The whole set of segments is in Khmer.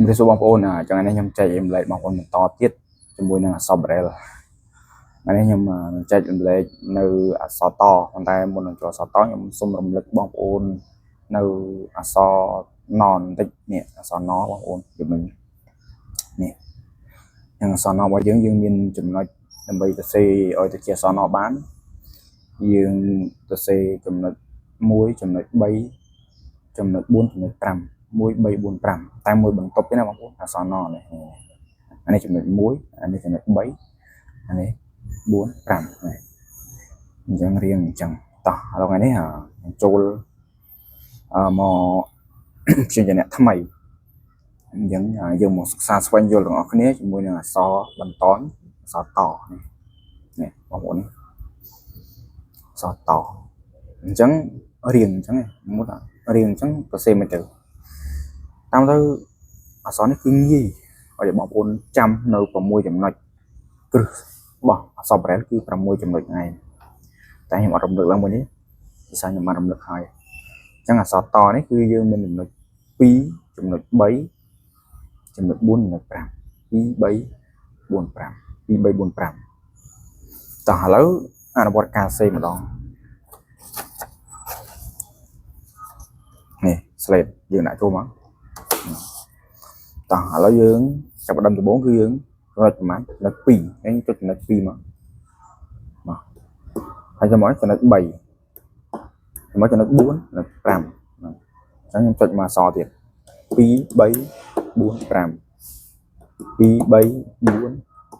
ជំរាបសួរបងប្អូនចឹងថ្ងៃនេះខ្ញុំចែករំលែកបងប្អូនបន្តទៀតជាមួយនឹងអក្សរ Braille ថ្ងៃនេះខ្ញុំនឹងចែករំលែកនៅអក្សរតប៉ុន្តែមុននឹងចូលអក្សរតខ្ញុំសូមរំលឹកបងប្អូននៅអក្សរណបន្តិចនេះអក្សរណបងប្អូនយល់មិញនេះយ៉ាងអក្សរណរបស់យើងយើងមានចំណុចដើម្បីសរសេរឲ្យទៅជាអក្សរណបានយើងសរសេរចំណុច1ចំណុច3ចំណុច4ចំណុច5 1 3 4 5តែមួយបន្ទប់ទេណាបងប្អូនអក្សរណនេះអានេះចំណុច1អានេះចំណុច3អានេះ4 5នេះអញ្ចឹងរៀងអញ្ចឹងតោះឥឡូវថ្ងៃនេះខ្ញុំចូលមក ព្យញ្ជនៈថ្មីអញ្ចឹងយើងមកសិក្សាស្វែងយល់ទាំងអស់គ្នាជាមួយនឹងអក្សរបន្តអក្សរតនេះនេះបងប្អូននេះអក្សរតអញ្ចឹងរៀងអញ្ចឹងមុតរៀងអញ្ចឹងសរសេរមិនទៅតាមទៅអក្សរនេះគឺងាយឲ្យបងប្អូនចាំនៅ6ចំណុចគ្រឹះរបស់អក្សរ Braille គឺ6ចំណុចហ្នឹងឯងតែខ្ញុំអត់រំលឹកឡើងមួយនេះភាសាខ្ញុំបានរំលឹកហើយអញ្ចឹងអក្សរតនេះគឺយើងមានចំណុច2ចំណុច3ចំណុច4ចំណុច5 2 3 4 5 2 3 4 5តោះឥឡូវអនុវត្តការសេម្ដងនេះ slate យើងដាក់ចូលមកតោះឥឡូវយើងចាប់ផ្ដើមដំបូងគឺយើងចំណុចប្រហែលចំណុច2ហើយចុចចំណុច2មកមកហើយចាំមកចំណុច3ចាំមកចំណុច4ចំណុច5ហ្នឹងអញ្ចឹងខ្ញុំចុចមកអក្សរទៀត2 3 4 5 2 3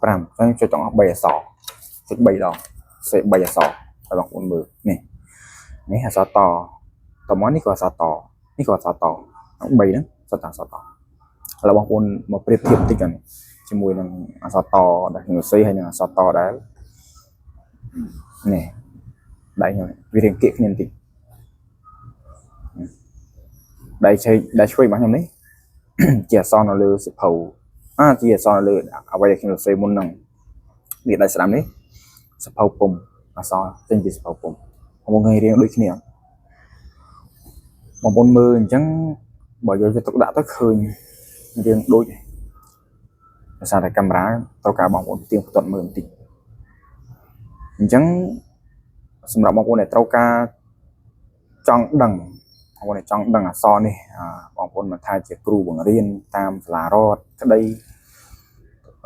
4 5អញ្ចឹងចុចទាំងអស់3អក្សរចុច3ដងសេ3អក្សរឲ្យបងប្អូនមើលនេះនេះអក្សរតតមកនេះក៏អក្សរតនេះក៏អក្សរត3ហ្នឹងសុទ្ធតែអក្សរតឥឡូវបងប្អូនមកប្រៀបធៀបបន្តិចហ្នឹងជាមួយនឹងអក្សរតដែលខ្ញុំសរសេរហើយនឹងអក្សរតដែលនេះដៃខ្ញុំវារៀងគៀកគ្នាបន្តិចដៃឆេកដៃឆ្វេងរបស់ខ្ញុំនេះ ជាអក្សរនៅលើសៀវភៅជាអក្សរនៅលើអ្វីដែលខ្ញុំសរសេរមុនហ្នឹងនេះដៃស្ដាំនេះសៀវភៅពុំអក្សរចេញពីសៀវភៅពុំបងប្អូនឃើញរៀងដូចគ្នាបងប្អូនមើលអញ្ចឹងបើយកចិត្តទុកដាក់ទៅឃើញរៀងដូចដោយសារតែកាមេរ៉ាត្រូវការបងប្អូនផ្ទៀងផ្ទាត់មើលបន្តិចអញ្ចឹងសម្រាប់បងប្អូនដែលត្រូវការចង់ដឹងបងប្អូនដែលចង់ដឹងអក្សរនេះបងប្អូនមិនថាជាគ្រូបង្រៀនតាមសាលារដ្ឋក្តី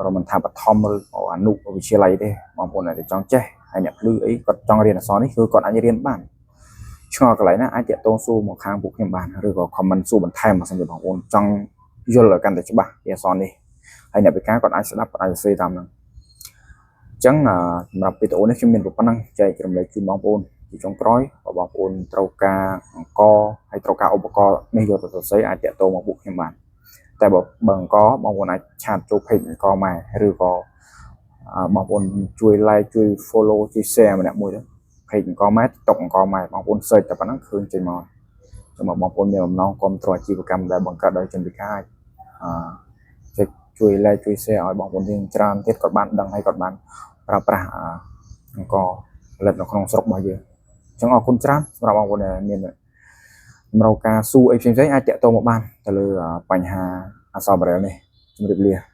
រមិនថាបឋមឬក៏អនុវិទ្យាល័យទេបងប្អូនដែលចង់ចេះហើយអ្នកភ្លឺអីគាត់ចង់រៀនអក្សរនេះគឺគាត់អាចរៀនបានឆ្ងល់កន្លែងណាអាចតាក់ទងសួរមកខាងពួកខ្ញុំបានឬក៏ comment សួរបន្ថែមបើសិនជាបងប្អូនចង់យល់ឲ្យកាន់តែច្បាស់ពីអក្សរនេះហើយអ្នកពិការគាត់អាចស្ដាប់គាត់អាចសរសេរតាមហ្នឹងអញ្ចឹងសម្រាប់វីដេអូនេះខ្ញុំមានប៉ុណ្ណឹងចែករំលែកជូនបងប្អូនជាចុងក្រោយបើបងប្អូនត្រូវការអង្ករហើយត្រូវការឧបករណ៍នេះយកទៅសរសេរអាចតាក់ទងមកពួកខ្ញុំបានតែបើអង្ករបងប្អូនអាច chat ចូល page អង្ករម៉ែឬក៏បងប្អូនជួយ like ជួយ follow ជួយ share ម្នាក់មួយទៅ page អង្ករម៉ែ TikTok អង្ករម៉ែបងប្អូន search តែប៉ុណ្ណឹងឃើញចេញមកចាំមកបងប្អូនមានបំណងគ្រប់គ្រងអាជីវកម្មដែលបង្កើតដោយជនពិការអាចអឺចុចជួយ like ជួយ share ឲ្យបងប្អូនយើងច្រើនទៀតគាត់បានដឹងហើយគាត់បានប្រើប្រាស់អង្ករផលិតនៅក្នុងស្រុករបស់យើងអញ្ចឹងអរគុណច្រើនសម្រាប់បងប្អូនដែលមានតម្រូវការសួរអីផ្សេងៗអាចតាក់ទងមកបានទៅលើបញ្ហាអក្សរបារ៉ែលនេះជម្រាបលា។